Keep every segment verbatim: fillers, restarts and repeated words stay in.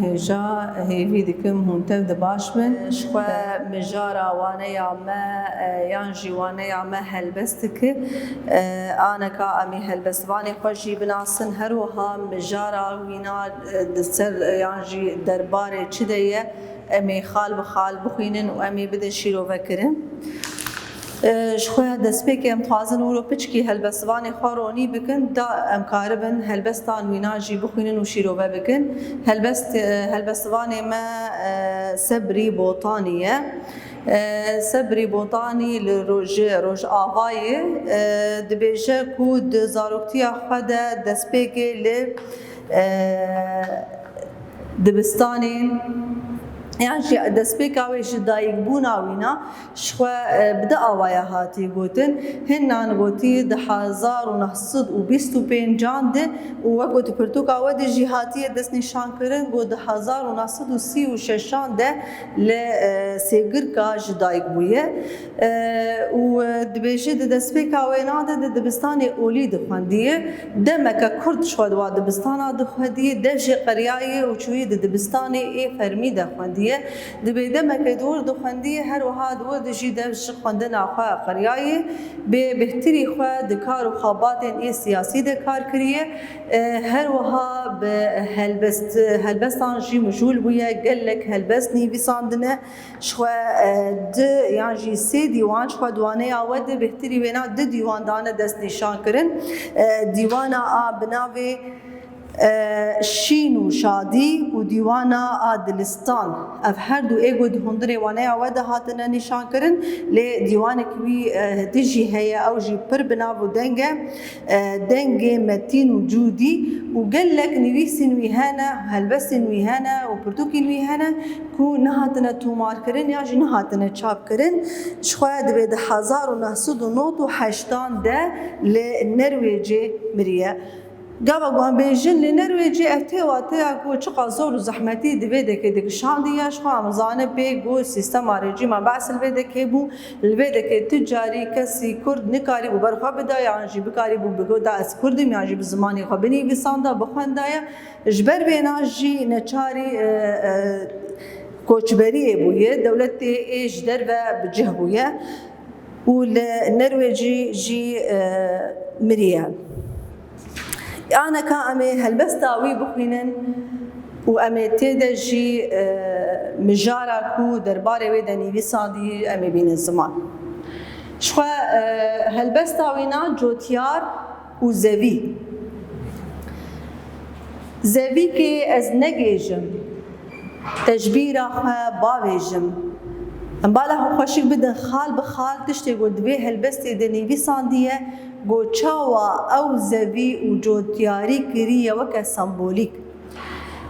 Hêja hêvî dikim hûn tev de baş bin. Ji xwe mijara waneya me, e, yan jî waneya me helbest dike. E, aneka em ê helbestvanê xwe jî binasin. Her wiha mijara wîna, e, di ser, e, yan jî derbarê çi de ye, em ê xal bi xal bixwînin û em ê bidin şîrovekirin. E, ji xwe destpêkê em dixwazin wilo piçkî helbestvanê xwe ronî bikin, da em karibin helbestan wîna jî bixwînin û şîrove bikin. Helbest, e, helbestvanê me, e, Sebrî Botanî ye. E, Sebrî Botanî li roj-, Rojavayê, e, dibêje ku di zaroktiya xwe de destpêkê li, e, dibistanên, yan jî destpêka wê ji dayikbûna wîna, ji xwe, e, bi di awaya hatiye gotin. Hinan gotî di hezar û neh sed û bîst û pêncan de û wek ku di pirtûka we de jî hatiye destnîşankirin ku di hezar û neh sed û sî û şeşan de li, e, Sêgirka ji dayik bûye. E, û, e, dibêje di destpêka wêna de di dibistanê olî dixwendiye. Demeke kurt ji xwe di wa dibistana dixwendiye, dev jê qeriyaye û çûye di dibistanê ê fermî de xwendiye. Dibê demeke di wir dixwendiye, her wiha di wir de jî dev ji xwendina xwe qeriyaye. Bi bêhtirî xwe di kar û xebatên ê siyasî de kar kiriye. E, her wiha bi helbest-, helbestan jî mijûl bûye, gelek helbest nivîsandine. Ji xwe, e, di yan jî sê dîwan ji xwe di waneya we de bêhtirî wêna du dîwan dane destnîşankirin. E, dîwana a bi navê, e, Şîn û Şadî û dîwana a Dilistan. Ev her du ê ku di hundirê waneya we de hatine nîşankirin, lê dîwanekî wî, e, din jî heye, ew jî pir bi nav û deng e. E, dengê Metîn û Cûdî û gelek nivîsên wî hene, helbestên wî hene û pirtûkên wî hene ku nehatine tomarkirin yan jî nehatine çapkirin. Ji xwe dibê di hezar û neh sed û nod û heştan de li Nerwêcê miriye. Gava ku em bêjin li Nerwêcê, ev tê wateya ku çiqas zor û zehmetî di vê dekê dikişandiye. Ji xwe em zanin pê ku sîstema rejîma Be'sê li vê dekê bû. Li vê dekê tu carî kesî Kurd nikarîbû ber xwe bida, yan jî bikarîbû bigoda ez Kurd im, yan jî bi zimanê xwe binivîsanda, bixwendaya. Ji ber vêna jî neçarî, e, e, koçberiyê bûye, dewletê ê ji derve bi cih bûye û li Nerwêcî jî, e, miriye. Aneka em ê helbesta wî bixwînin û em ê tê de jî, e, mijara ku derbarê wê de nivîsandî em ê bînin ziman. Ji xwe, e, helbesta wî na Cotyar û Zevî. Zevîkê ez negêjim, te ji bîra xwe bavêjim. Em bala xwe xweşik bidin, xal bi xal tiştê ku di vê helbestê de nivîsandiye, ku çawa ew zevî û cotyarî kiriye weke sembolîk.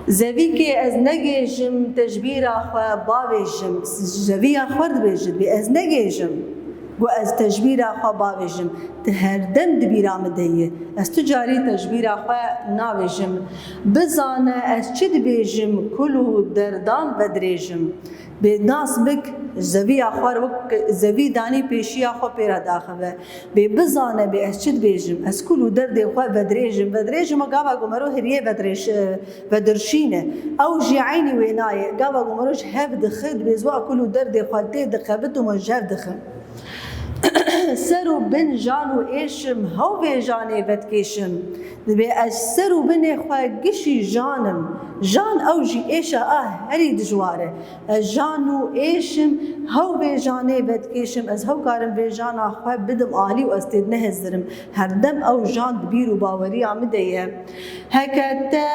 Zevîkê ez negêjim, te ji bîra xwe bavêjim. Zeviya xwe dibêje, dibê ez negêjim. Got, ez te ji bîra xwe bavêjim. Tu herdem di bîra min de yî. Ez tu carî te ji bîra xwe navêjim. Bizane ez çi dibêjim, kul û derdan vedirêjim. Bê nas bik, zeviya xwe wek zevî danî pêşiya xwe pê re daxive. Bê bizane, bê ez çi dibêjim? Ez kul û derdê xwe vedirêjim. Vedirêjim, gava ku mero hiriyê vedirêj-, e, vedirşîne. Ew jî eynî wêna ye. Gava ku mero ji hev dixe, dibê ziwa kul û derdê xwe tê diqebit û me ji hev dixe. Ser û bin jan û êşim, hew vê janê vedikêşim. Dibê ez ser û binê xwe gişî jan im. Jan ew jî êşa a herî dijwar e. Ez jan û êşim, hew vê janê vedikêşim. Ez hew karim vê jana xwe bidim alî û ez tê dinehizirim. Herdem ew jan di bîr û baweriya min de ye. Heke te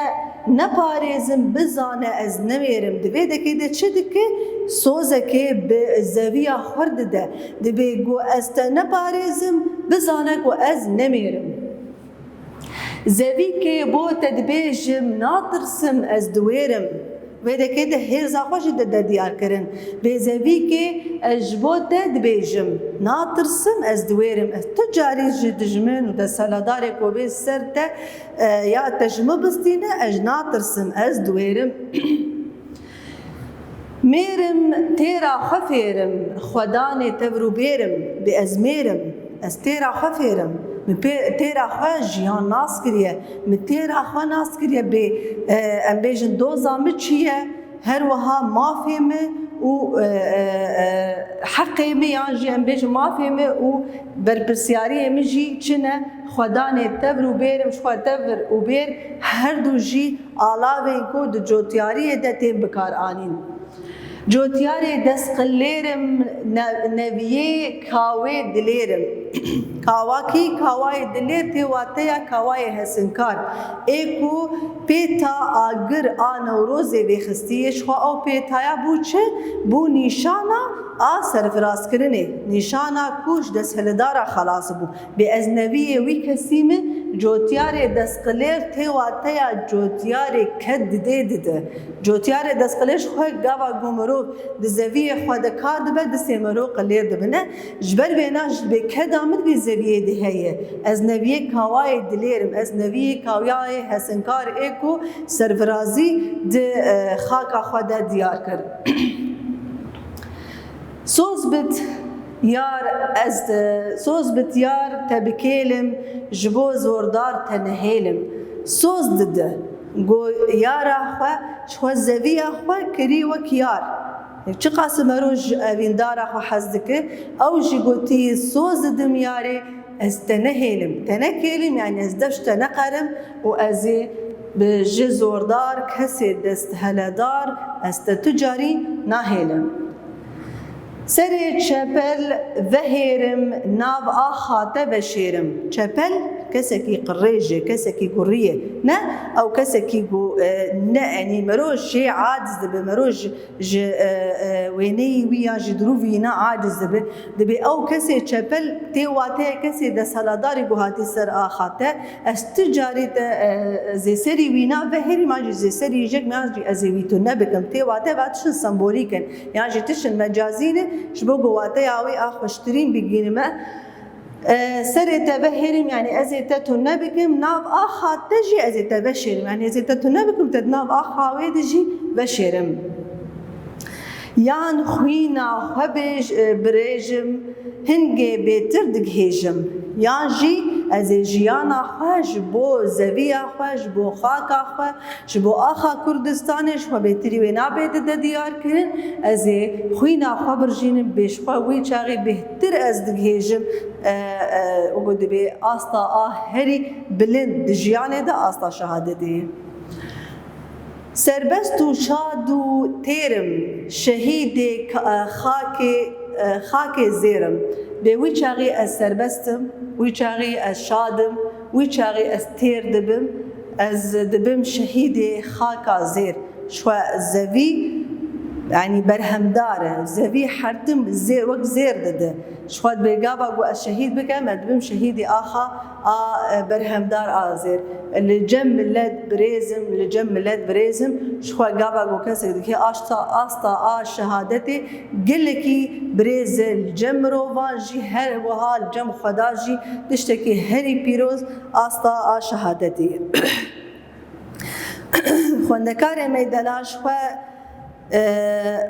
neparêzim, bizane ez nemêrim. Di vê dekê de çi dike? Sozekê bi zeviya xwe dide. Dibê ku ez te neparêzim, bizane ku ez nemêrim. Zevîkê bo te dibêjim, natirsim, ez diwêrim. Vê dekê de hêza xwe jî dide diyarkirin. Bê zevîkê ez ji bo te dibêjim, natirsim, ez diwêrim. Ez tu carî ji dijmin û desthilatdarê ku bê ser te, e, ya te ji min bistîne, ez natirsim, ez diwêrim. Mêrim têra xwe fêrim, xwedanê tevr û bêrim, bê ez mêrim, ez têra xwe fêrim, Min pê têra xwe jiyan nas kiriye. Min têra xwe nas kiriye bê, e, em bêjin doza min çi ye, her wiha mafê min û, e, e, e, heqê min yan jî em bêjin mafê min û berpirsiyariyê min jî çi ne? Xwedanê tevr û bêr im, ji xwe tevr û bêr her du jî alavên ku di cotiyariyê de tên bikaranîn. Cotiyarê destqilêr im, ne-, neviyê kawê dilêr im. Kawakî, kawayê dilêr tê wateya kawayê hesinkar. Ê ku pêta agir a Newrozê vêxistî, ji xwe ew pêtaya bû çi? Bû nîşana a serfirazkirinê. Nîşana ku ji desthiledara xelas bû. Bê ez neviyê wî kesî me, cotiyarê destqilêr tê wateya cotiyarê ked didê dide. Cotiyarê destqilêr ji xwe gava ku mirov di zeviyê xwe de kar dibe, distê mirov qilêr dibine. Ji ber vêna ji bê keda min vî zeviyê de heye. Ez neviyê kawayê dilêr im, ez neviyê kawayê hesinkar ê ku serfirazî di, e, xaka xwe de diyar kir. Soz bit yar ez, soz bit yar te bikêlim, ji bo zordar te nehêlim. Soz dide, go yara xwe, ji xwe zeviya xwe kirî wek yar. Çiqas mero ji evîndara xwe hez dike, ew jî gotî, soz didim yarê, ez te nehêlim, te nekêlim, yanî ez dev ji te neqerim û ez ê bi ji zordar, kesê desthiledar, ez te tu carî nahêlim. Serê çepel vehêrim, nav axa te veşêrim. Çepel kesekî qirêj e, kesekî gurî ye. Ne ew kesekî ku, e, ne, enî mero jê aciz dibe, mero ji ji, e, e, wêneyî wî ya ji dirûvî wîna aciz dibe. Dibê ew kesê çepel tê wateya kesê desthiledarî ku hatî ser axa te. Ez tu carî te, e, zêserî wîna vehêrim, yan jî zêserî jek, yan jî ez ê wî tune bikim. Tê wate va tiştin sembolîk in, yan jî tiştin mecazî ne, ji bo ku wateya wî a xweştirîn bigînime. E, serê te vehêrim, yanî ez ê te tune bikim, nav axa te jî ez ê te veşêrim. Yanî ez ê te tune bikim, te di nav axa wê de jî veşêrim. Yan xwîna xwe bêj-, e, birêjim, hingê bêtir digihêjim. Yan jî ez ê jiyana xwe ji bo zeviya xwe, ji bo xaka xwe, ji bo axa Kurdistanê, ji xwe bêtirî wê nabê dide diyar kirin, ez ê xwîna xwe birjînim, bê ji xwe wî çaxê bêhtir ez digihêjim, e, e, û ku dibê asta a herî bilind di jiyanê de asta şehadetê ye. Serbest û şad û têr im, şehîdê ka-, e, xakê, e, xakê zêr im. Bê wî çaxê ez serbest im, wî çaxê ez şad im, wî çaxê ez têr dibim, ez dibim şehîdê xaka zêr. Ji xwe zevî, yanî berhemdar e. Zevî her tim zêr, wek zêr dide. Ji xwe dibê gava ku ez şehîd bikim, ez dibim şehîdê axa a, e, berhemdar a zêr. Li cem milet birêz im, li cem milet birêz im. Ji xwe gava ku kesek dike asta, asta a şehadetê gelekî birêz e. Li cem mirovan jî her wiha li cem Xweda jî tiştekî herî pîroz asta a şehadetê ye. Xwendekarê me delal ji xwe, e,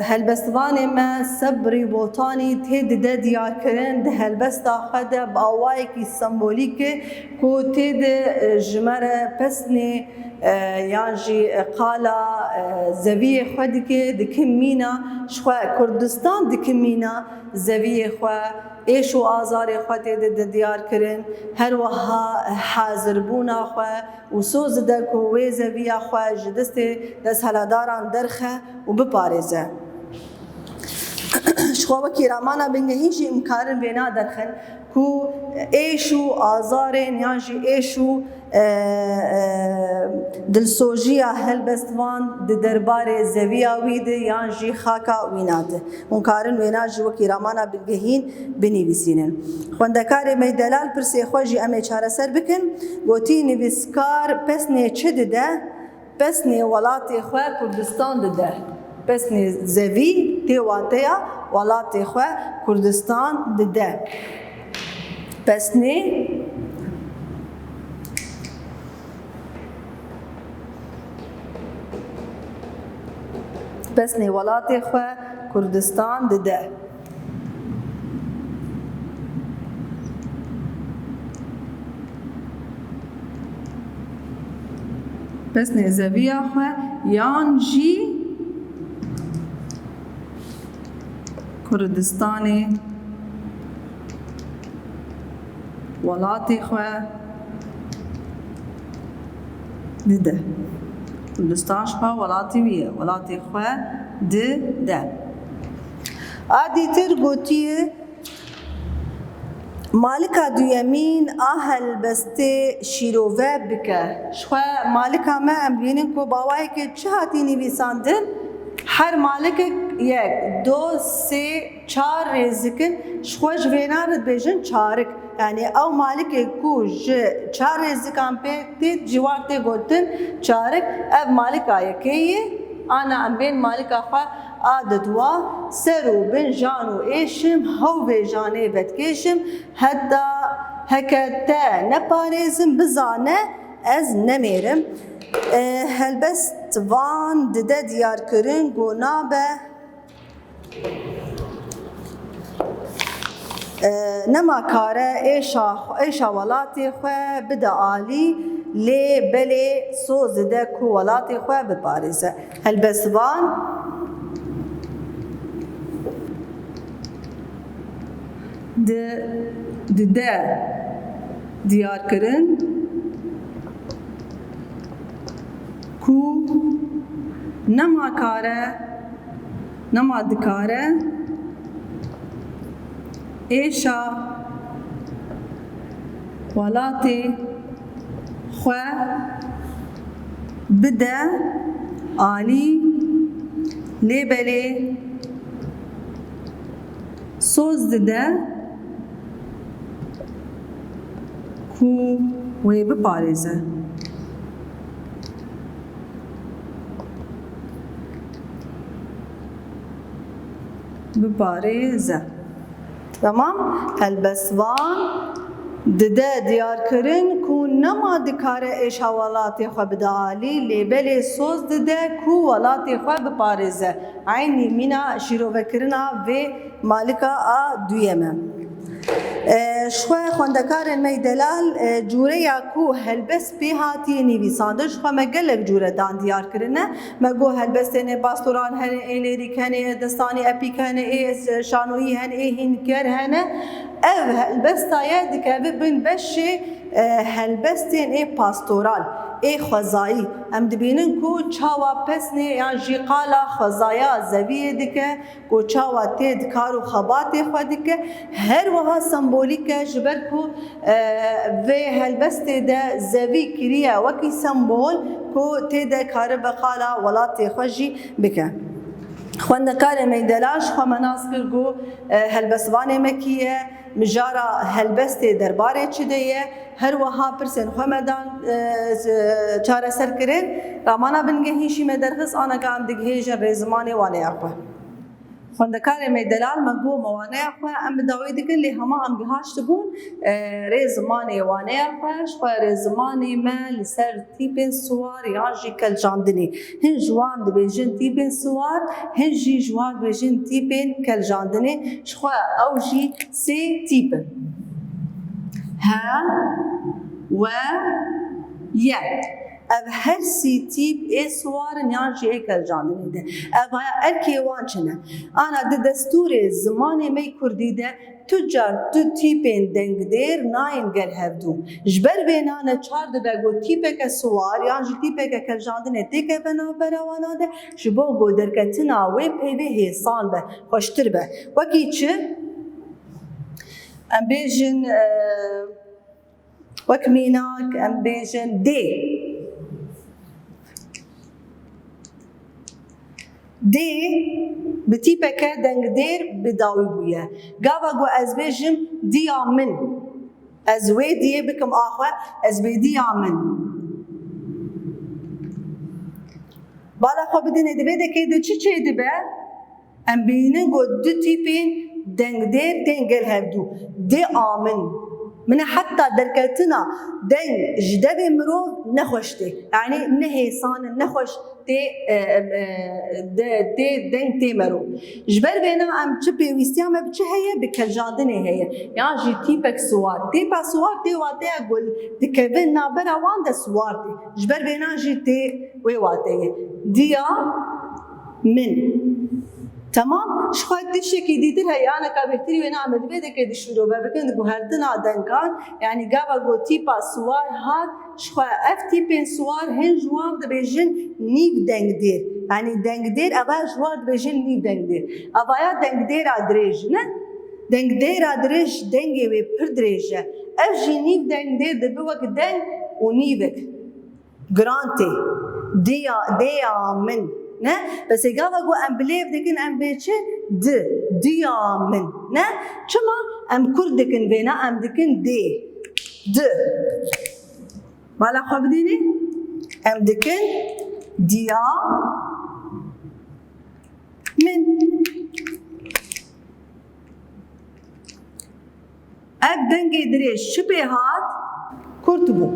helbestvanê me Sebrî Botanî tê dide diyarkirin di helbesta xwe de bi awayekî sembolîk e ku tê de, e, ji me re pesnê, e, yan jî, e, qala, e, zeviyê xwe dike, dikin mîna, ji xwe Kurdistan dikin mîna zeviyê xwe, êş û azarê xwe tê de, de diyar kirin, her wiha hazirbûna xwe, û soz dide ku wê zeviya xwe ji destê desthiledaran derxe û biparêze. Ji xwe wekî ramana bingehîn jî em karin vêna derxin ku êş û azarên yan jî êş û, e, e, dilsojiya helbestvan di derbarê zeviya wî de yan jî xaka wîna de. Hûn karin wêna jî wekî ramana bingehîn binivîsînin. Xwendekarê me delal pirsê xwe jî em ê çareser bikin. Gotî, nivîskar pesnê çi dide? Pesnê welatê xwe Kurdistan dide. Pesnê zevî tê wateya welatê xwe Kurdistan dide. Pesnê Pesnê welatê xwe Kurdistan dide. Pesnê zeviya xwe yan jî Kurdistanê welatê xwe dide. Kurdistan ji xwe welatê wî ye, welatê xwe dide. A dîtir gotiye, malika duyemîn a helbestê şîrove bike. Ji xwe malika me em dibînin ku bi awayekê çi hatî nivîsandin, her malikek yek, do, sê, çar rêzik in, ji xwe ji vênan re dibêjin çarik. Yanî ew malikê ku ji çar rêzikan pê tê, ji wan tê gotin çarik, ev malika yekê ye. Ana em bên malika xwe a didwa, ser û bin, jan û êşim, hew vêjanê vedikêşim, heta heke te neparêzim, bizane ez nemêrim. E, helbestvan dide diyarkirin ku nabe, e, nema kare êşa, êşa welatê xwe bide alî, lê belê soz dide ku welatê xwe biparêze. Helbestvan di, dide diyarkirin ku nema kare, nema dikare êşa welatê xwe bide alî, lê belê soz dide ku wê biparêze. Biparêze. Tamam. Helbestvan dide diyarkirin ku nema dikare êşa welatê xwe bide alî, lê belê soz dide ku welatê xwe biparêze. Eynî mîna şîrovekirina vê malika a duyem e. E, ji xwe xwendekarên me yê delal, e, cûreya ku helbest pê hatiye nivîsandin, ji xwe me gelek cûre dan diyar kirine. Me got helbestên ê pastoral hene, ê lêrîk hene, ê destanî epîk hene, ê şanoyî hene, ê hînker hene. Ev helbesta ye dikeve bin beşê, e, helbestên ê pastoral, ê xwezayî. Em dibînin ku çawa pesnê yan jî qala xwezaya zeviyê dike, ku çawa tê di kar û xebatê xwe dike, her wiha sembolîk e, ji ber ku, e, vê helbestê de zevî kiriye wekî sembol ku tê de karibe qala welatê xwe jî bike. Xwendekarê me yê delal ji xwe me nas kir ku, e, helbestvanê me kî ye, mijara helbestê derbarê çi de ye, her wiha pirsên xwe me dan, e, z-, çareserkirin. Ramana bingehîn jî me derxist, anaka em digihêjin rêzimanê waneya xwe. Xwendekarê me delal me got me waneya xwe em bi dawî dikin, lê hema em gihaştibûn, e, rê zimanê waneya xwe, ji xwe rê zimanê me li ser tîpên siwar yan jî keljandinê. Hin ji wan dibêjin tîpên siwar, hin jî ji wan dibêjin tîpên keljandinê. Ji xwe ew jî sê tîp in. He, we, ye. Ev her sî tîp ê siwar in yan jî ê keljandinê de. Ev haya erkê wan çi ne? Ana di destûrê zimanê me yê kurdî de tu car tu tîpên dengdêr nayên gel hevdû. Ji ber vê nane çar dibe ku tîpeke siwar yan jî tîpeke keljandinê têkeve navbera wana de, ji bo ku derketina wê peyvê hêsan be, xweştir be. Wekî çi? Em bêjin, e, wek mînak, em bêjin dê. Dê bi tîpeke dengdêr bi dawî bûye. Gava ku ez bêjim diya min, ez wê diyê bikim a xwe, ez bê diya min. Bala xwe bidinê, di vê dekê de çi çêdibe? Em bînin ku du tîpên dengdêr tên gel hevdû. Dê a min. Min e heta derketina deng ji devê mirov nexweş tê. Yanî ne hêsan in, nexweş tê, e, e, de, tê deng tê mero. Ji ber vêna em çi pêwîstiya me bi çi heye? Bi keljandinê heye. Yan jî tîpek siwar. Tîpa siwar tê wateya ku dikevin navbera wan de siwar tê. Ji ber vêna jî tê wê wateyê. Diya min. Temam. Ji xwe tiştekî dîtir heye, aneka bêhtirî wêna em divê dekê di şîrove bikin, di guhertina dengan, yanî gava ku tîpa siwar hat, ji xwe ev tîpên siwar hên ji wan dibêjin nîv dengdêr. Yanî dengdêr, eva ji wan dibêjin nîv dengdêr. Evaya dengdêra dirêj ne? Dengdêra dirêj, dengê wê pir dirêj e. Ev jî nîv dengdêr dibe wek deng û nîvek. Giran tê. Diya, dêya min. Ne? Bes ê gava ku em bi lêv dikin, em bê çi? Di. Diya min. Ne? Çima? Em kurt dikin vêna, em dikin dê. Di. Bala xwe bidînî. Em dikin diya min. Ev dengê dirêj çi pê hat? Kurt bû.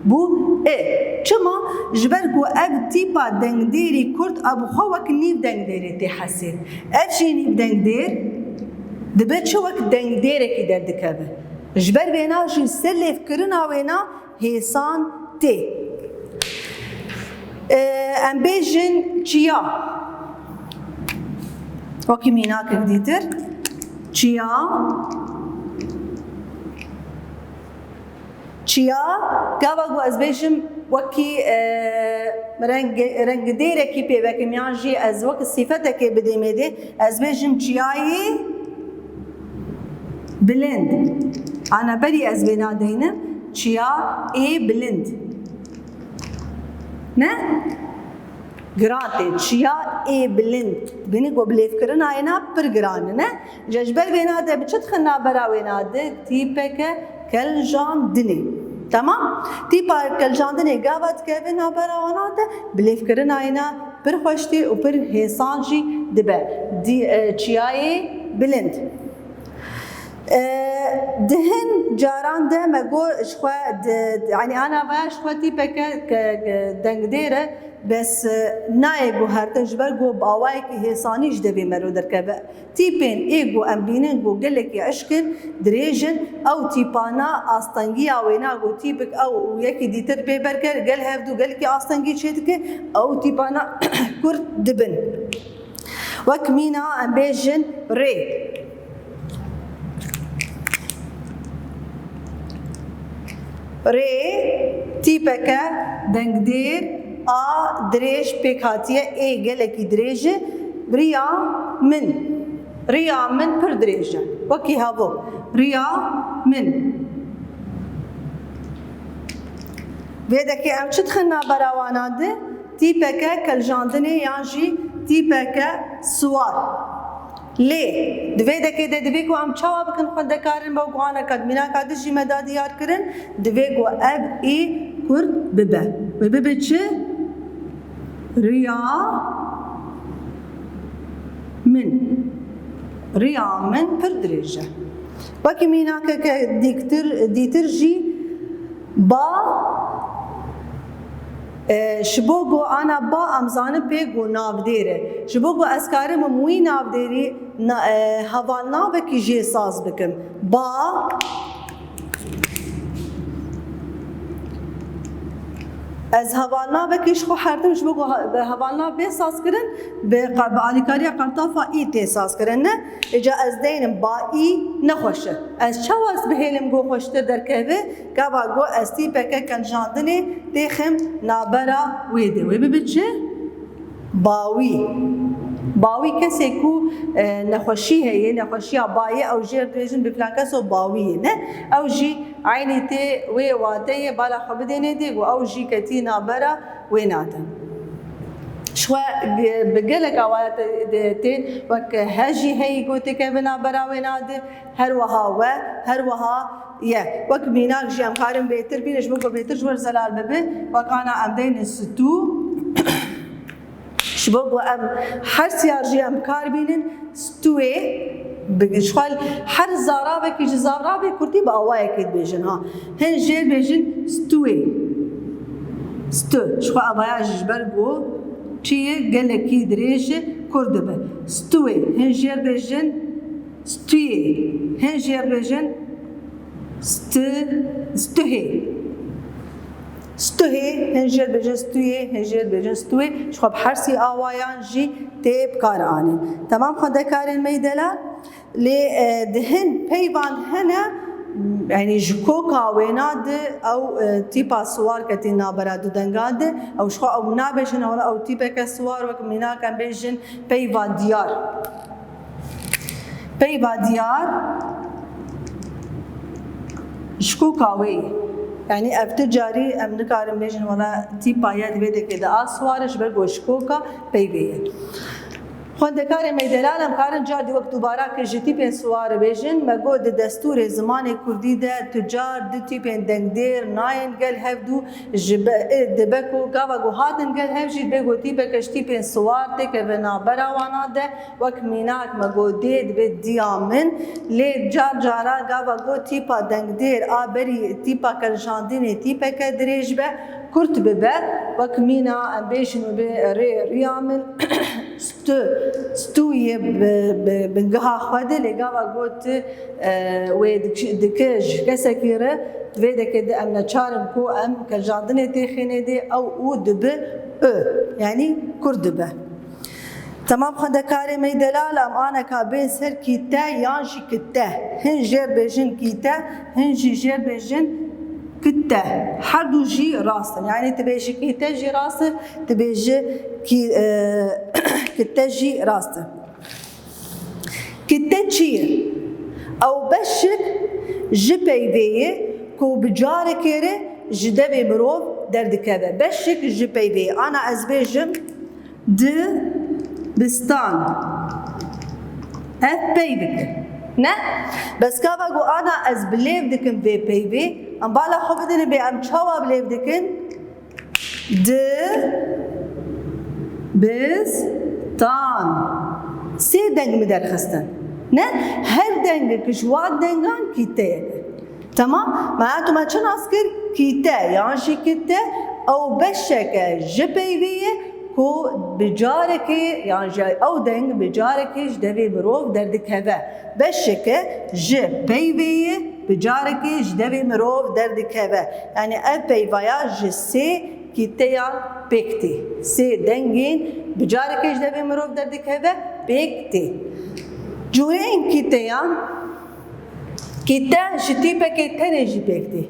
Bû ê. Çima? Ji ber ku ev tîpa dengdêrî kurt a bi xwe wek nîv dengdêrê tê hesê. Ev jî nîv dengdêr dibe çi wek dengdêrekî derdikeve. Ji ber vêna jî ser lêvkirina wêna hêsan tê. Ee, em bêjin çiya. Wekî mînakek dîtir. Çiya. Çiya. Gava ku ez bêjim wekî, e, reng, rengdêrekî pê vekim yan jî ez wek sîfetekê bidêmê dê, ez bêjim çiyayê bilind. Ana berî ez vê nadeynim. Çiya ê bilind. Ne? Giran tê. Çiya ê bilind. Bînî ku bilêvkirina êna pir giran e, ne? Ji ber vêna de bi çi dixin navbera wêna de? Tîpeke keljandinê. Temam? Tîpa keljandinê gava dikeve navbera wana de bilêvkirina êna pir xweş tê û pir hêsan jî dibe. Dî-, e, çiyayê bilind. E, di hin caran de me got ji xwe di, di, yanî ana ve ji xwe tîpeke ke, ke dengdêr e, bes, e, nayê guhertin ji ber ku bi awayekî hêsanî ji devê mero derkeve. Tîpên ê ku em bînin ku gelekî eşk in, dirêj in, ew tîpana astengiya wêna ku tîpik ew û yekî dîtir pê berker, gel hevdû gelekî astengî çêdike, ew tîpana kurt dibin. Wek mîna em bêjin rê. Rê tîpeke dengdêr a dirêj pêk hatiye, ê gelekî dirêj e. Riya min. Riya min pir dirêj e. Wekî hevok. Riya min. Vê dekê em çi dixin navbera wana di? Tîpeke keljandinê yan jî tîpeke siwar. Lê di vê dekê de divê ku em çawa bikin xwendekarin, bo guhaneka di mînaka di jî me da diyar kirin, divê ku ev ê kurt bibe. Wê bibe çi? Riya min. Riya min pir dirêj e. Wekî mînakeke dîktir, dîtir jî ba, e, ji bo ku ana ba em zanin pê ku navdêr e. Ji bo ku ez karim wî navdêrî na, e, hevalnavekî jê saz bikim. Ba, ez hevalnavekî ji xwe hertim, ji bo ku he-, bi hevalnav bê sazkirin, bi qa-, bi alîkariya qertafa î tê sazkirin, ne? Îca ez deynim ba î nexweş e. Ez çawa ez bihêlim ku xweştir derkeve, gava ku ez tîpeke keljandinê têxim nabera wê de. Wê bibe çi? Bawî. Bawî kesê ku, e, nexweşî heye, nexweşiya bayê, ew jê re dibêjin bi filan keso bawî ye, ne? Ew jî eynî tê wê wateyê bala xwe bidênê dê ku ew jî ketî nabera wê nade. Ji xwe, e, bi gelek awaya te, de, tên wek he jî heyî ku têkeve nabera wê nade, her wiha we, her wiha ye. Wek mînak jî em karin bêtir bînin, ji bo ku bêtir ji we re zelal bibe, wek ana em deynin stû. Ji bo ku em her siyar jî em kar bînin, stûyê, bi, ji xwe her zaravekî ji zaravê kurtî bi awayekê dibêjin, ha. Hin jê dibêjin stûyê. Stû. Ji xwe avaya jî ji ber ku Çiyê gelekî dirêj e, kurt dibe. Stûyê, hin jêr bêjin stûyê, hin jêr bêjin stu-, stuhê. Stuhê, hin jêr bêjin stûyê, hin jêr bêjin stûyê. Ji xwe bi hersî awayan jî tê bi kar anîn. Temam xwendekarên me yî delal. Lê, e, di hin peyvan hene, yanî ji koka wêna de ew, e, tîpa siwar ketî navbera du dengan de, ew ji xwe ew nabêjin, wela ew tîpeke siwar, wek mînak em bêjin peyva diyar. Peyva diyar ji koka wê ye. Yanî ev tu carî em nikarin bêjin, wela tîpa ye di vê dekê de a siwar e, ji ber ku ji koka peyvê ye. Xwendekarê me delal, em karin car dî wek dubara kir ji tîpên siwar bêjin. Me got di destûrê zimanê kurdî de tu car du tîpên dengdêr nayên gel hev dû, ji be-, ê, dibe ku gava ku hatin gel hev jî dibe ku tîpeke ji tîpên siwar têkeve navbera wana de, wek mînak me got dê dibe diya min. Lê car cara gava ku tîpa dengdêr a berî tîpa kerjandinê tîpeke dirêj be, kurt bibe, wek mîna em bêjin û bê rê riya min. Stû, stû yê bi, bi bingeha xwe de, lê gava got, e, wê dik-, dike ji kesekî re, di vê dekê de em neçar in ku em kerjandinê têxînê dê ew û dibi ö, yanî kurt dibe. Temam xwendekarê me delal, em aneka bên ser kîte yan jî kite. Hin jêr bêjin kîte, hin jî jêr bêjin kite. Her du jî rast in. Yanî tu bêjî kîte jî rast e, tu bêjî kî-, e, kite jî rast e. Kite çi ye? Ew beşik ji peyvê ye ku bi carekê re ji devê mirov derdikeve. Beşik ji peyvê ye. Ana ez bêjim dibistan. Ev peyvik e. Ne? Bes gava ku ana ez bi lêv dikim vê peyvê, em bala xwe bidinê bê em çawa bi lêv dikin? Dibistan. Sê deng min derxistin. Ne? Her dengek ji wan dengan kîteyek e. Temam? Mana tu me çi nas kir? Kîte yan jî kite, ew beşeke ji peyvê ye ku bi carekê, yan jî ew deng bi carekê ji devê mirov derdikeve. Beşeke ji peyvê ye, bi carekê ji devê mirov derdikeve. Yanî ev peyvaya ji sê kîteyan pêk tê. Sê dengên bi carekê ji devê mirov derdikeve, pêk tê. Cûreyên kîteyan, kîte ji tîpekê tenê jî pêk tê.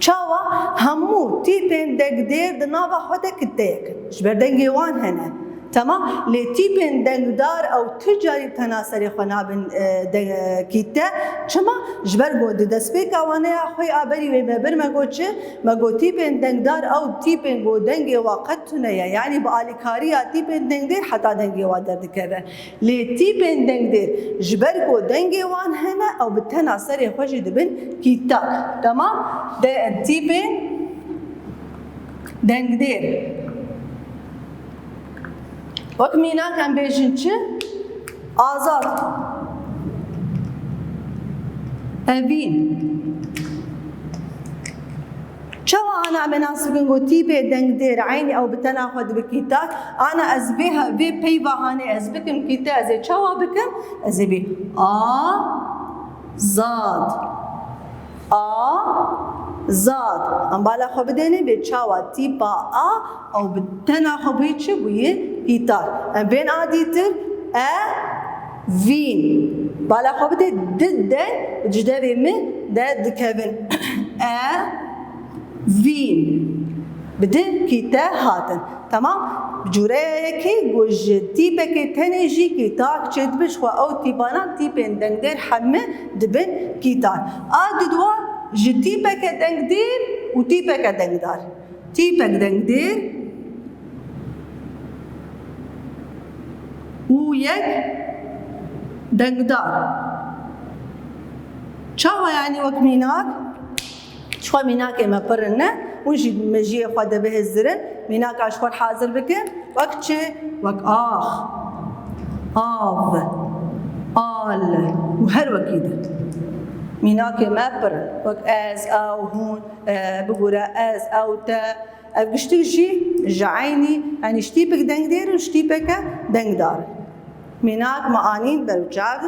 Çawa? Hemû tîpên dengdêr di nava xwe de kiteyek in. Ji ber dengê wan hene. Temam? Lê tîpên dengdar ew tu carî tena serê xwe nabin, e, de-, e, kîte. Çima? Ji ber ku di destpêka waneya xwe ya berî wê me bir me got çi? Me got tîpên dengdar ew tîpên ku dengê wa qet tune ye. Yanî bi alîkariya tîpên dengdêr heta dengê wa derdikeve. Lê tîpên dengdêr, ji ber ku dengê wan hene, ew bi tena serê xwe jî dibin kîtak. Temam? De, tîpên dengdêr. Wek mînak em bêjin çi? Azad. Evîn. Çawa ana em ê nas bikin ku tîpê dengdêr eynî ew bi tena xwe dibe kîtak? Ana ez vê he-, vê peyva hanê ez bikim kîte, ez ê çawa bikim? Ez ê bê a zad. A zad. Em bala xwe bidêne bê çawa tîpa a ew bi tena xwe bûyî çi? Bûyî kîtak. Em bên a dîtir e vîn. Bala xwe bide di deng ji devê min de dikevin. E vîn. Bi di kîte hatin. Temam? Cûreya yekê ku ji tîpekê tenê jî kîtak çêdibe, ji xwe ew tîpanan tîpên dengdêr heme dibin kîtak. A dudwa ji tîpeke dengdêr û tîpeke dengdar. Tîpek dengdêr û yek dengdar. Çawa yanî wek mînak? Ji xwe mînakê me pir in, ne? Hûn jî mejiyê xwe de bihizdirin. Mînaka ji xwe hazir bikin. Wek çi? Wek ax, av, al û her wekî din. Mînakê me pir in. Wek ez, ew, hûn, e, bibûre, ez, ew, te. Ev giştî jî ji eynî, yanî ji tîpik dengdêr û ji tîpeke dengdar. Mînak me anîn ber çav.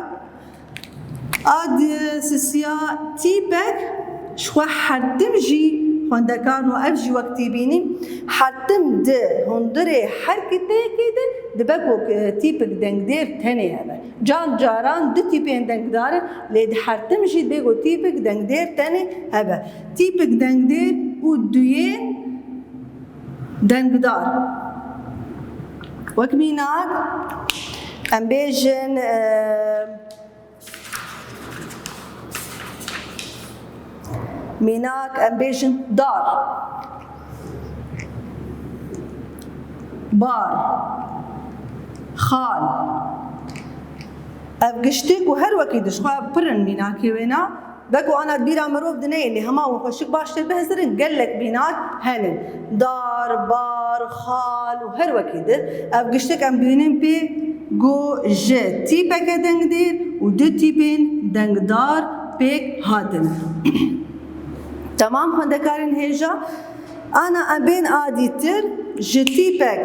A di sisiya tîpek ji xwe her tim jî xwendekan û ev jî wek tî bînî, her tim di hundirê her kiteyekê de dibe ku, e, tîpik dengdêr tenê hebe. Can caran du tîpên dengdar in, lê di her tim jî dê ku tîpik dengdêr tenê hebe. Tîpik dengdêr û duyên dengdar. Wek mînak, em bêjin, e, mînak, em bêjin dar, bar, xal. Ev giştî ku her wekî di ji xwe pir in mînakê wêna, Beko ana bîra mirov dineyê, lê hema hûn xweşik baş tê bihizirin, gelek mînak henin. Dar, bar, xal û her wekî din. Ev giştik em bînin pê ku ji tîpeke dengdêr û du tîpên dengdar pêk hatin. Temam xwendekarên hêja, ana em bên a dîtir ji tîpek,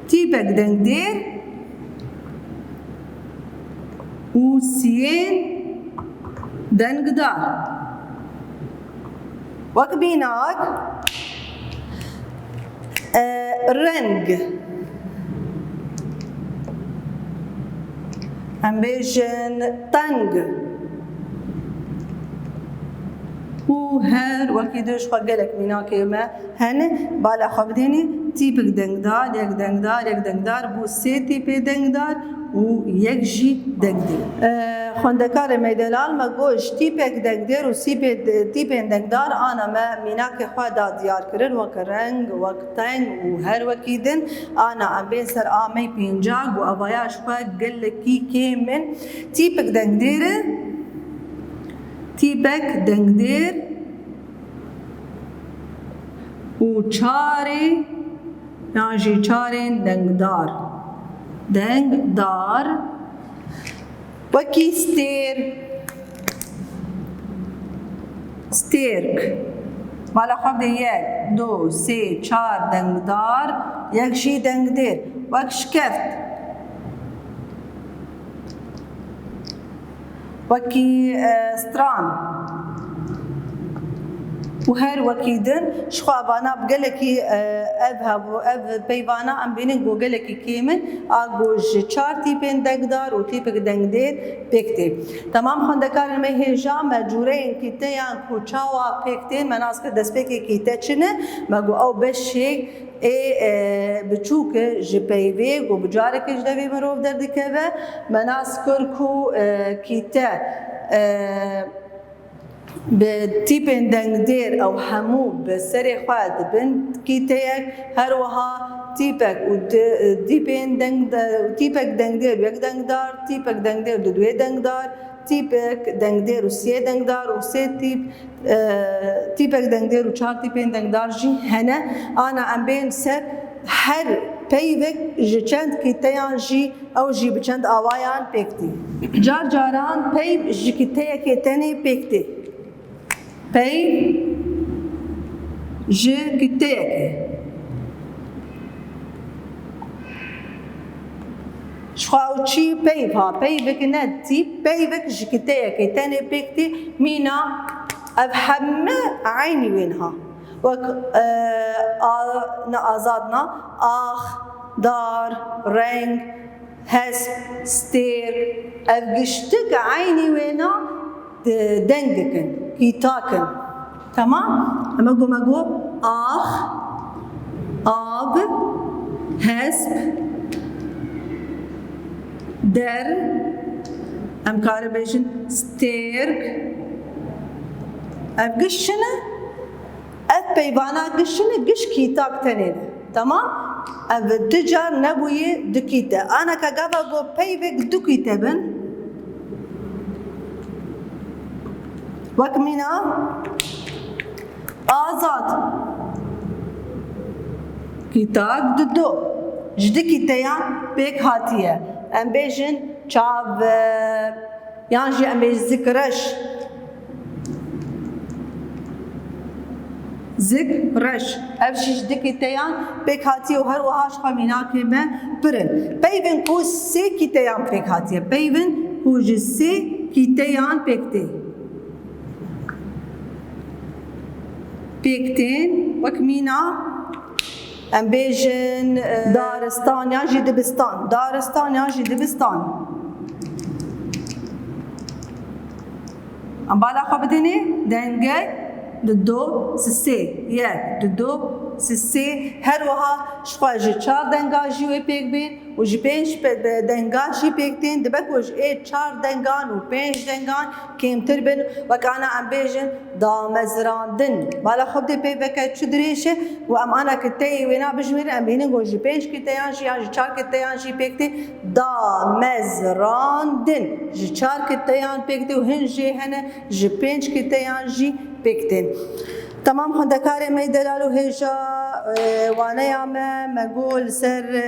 tîpek dengdêr û siyên dengdar. Wek mînak, e, reng. Em bêjin teng. Û her wekî din ji xwe gelek mînakê me hene, bala xwe bidênê, tîpik dengdar, yek dengdar, yek dengdar, bû sê tîpê dengdar û yek jî dengdêr. E, xwendekarê me delal me got, ji tîpek dengdêr û sîpê de-, tîpên dengdar ana me mînakê xwe da diyar kirin, wek reng, wek teng û her wekî din. Ana em bên ser a me pênca, got evaya ji xwe gelekî kêm in. Tîpik dengdêr e, tîpek dengdêr û çarê yan jî çarên dengdar. Dengdar. Wekî stêr, stêrk. Mala xwe bidê yek, du, sê, çar dengdar, yek jî dengdêr. Wek şikeft. Wekî, e, stran û her wekî din. Ji xwe vana bi gelekî, e, ev hebû, ev peyvana em bînin ku gelekî kêm in, a ku ji çar tîpên dengdar û tîpik dengdêr pêk tê. Temam xwendekarên me hêja me cûreyên kîteyan ku çawa pêk tên, me nas kir destpêkê kîte çi ne, me got ew beşê ê, e, biçûk e ji peyvê ku bi carekê ji devê mirov derdikeve, me nas kir ku, e, kîte, e, bi tîpên dengdêr ew hemû bi serê xwe dibin kîteyek, her wiha tîpek û di-, tîpên deng-, tîpek dengdêr û yek dengdar, tîpek dengdêr û duduê dengdar, tîpek dengdêr û siyê dengdar û sê tîp, e, tîpek dengdêr û çar tîpên dengdar jî hene. Ana em bên ser her peyvek ji çend kîteyan jî, ew jî bi çend awayan pêk tî. Car caran peyv ji kîteyekê tenê pêk tê. Peyv ji kîteyekê. Ji xwe ew çi peyv ha, peyvek ne tîp, peyvek ji kiteyekê tenê pêk tê, mîna ev heme eynî wên ha. Wek, e, a, ne azad na, ax, dar, reng, hesp, stêr, ev giştik eynî wêna di-, deng dikin, kîtak in. Temam? Eme got, me got ax, av, hesp, der, em karin bêjin stêrk. Ev giş çi ne? Ev peyvana giş çi ne? Giş kîtak tenê ne. Temam? Ev du car nebûye du kîte. Ana ka gava got peyvek du kîte bin. Wek mîna azad. Kîtak dido. Ji du kîteyan pêk hatiye. Em bêjin çav, e, yan jî em bêjin zikreş. Zik, reş. Ev jî ji du kîteyan pêk hatiye û her wiha ji xwe mînakê me pir in. Peyvên ku sê kîteyan pêk hatiye. Peyvên ku ji sê kîteyan pêk tê. Pêk tên, wek mîna, em bêjin, e, daristan yan jî dibistan. Daristan yan jî dibistan. Em bala xwe bidinê, dengek, di do, si sê. Yek, di do, si sê. Her wiha ji xwe ji çar denga jî wê pêk bên û ji pênc pe-, be-, denga jî pêk tên. Dibe ku ji ê çar dengan û pênc dengan kêmtir bin, wek ana em bêjin, damezrandin. Bala xwe bidê peyveke çi dirêj e û em ana kiteyê wêna bijimêrin, em bînin ku ji pênc kiteyan jî yan ji çar kiteyan jî pêk tê. Damezrandin. Ji çar kiteyan pêk tê û hin jê hene ji pênc kiteyan jî pêk tên. Temam xwendekarê me delal û hêja, e, waneya me, me got li ser, e,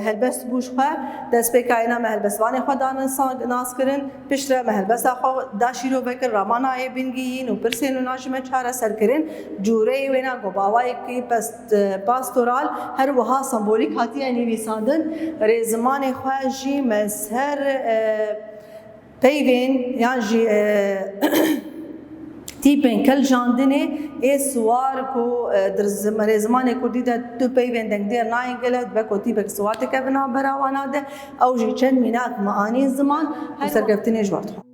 helbest bû ji xwe. Destpêka êna me helbestvanê xwe danin sa-, nas kirin. Piştre me helbesta xwe da şîrovekir, ramanayê bingiyîn û pirsên wina ji me çareser kirin. Cûreyê wêna ku bi awayekî pest-, pastoral her wiha sembolîk hatiye nivîsandin. Rêzimanê xwe jî me ser, e, peyvên yan jî, e, tîpên keljandinê ê siwar ku, e, di zim-, rêzimanê kurdî de tu peyvên dengdêr nayên gele, dibe ku tîpek siwar dike bi navbera wana de, ew jî çend mînak me anîn ziman û serkeftinê ji ber xwe.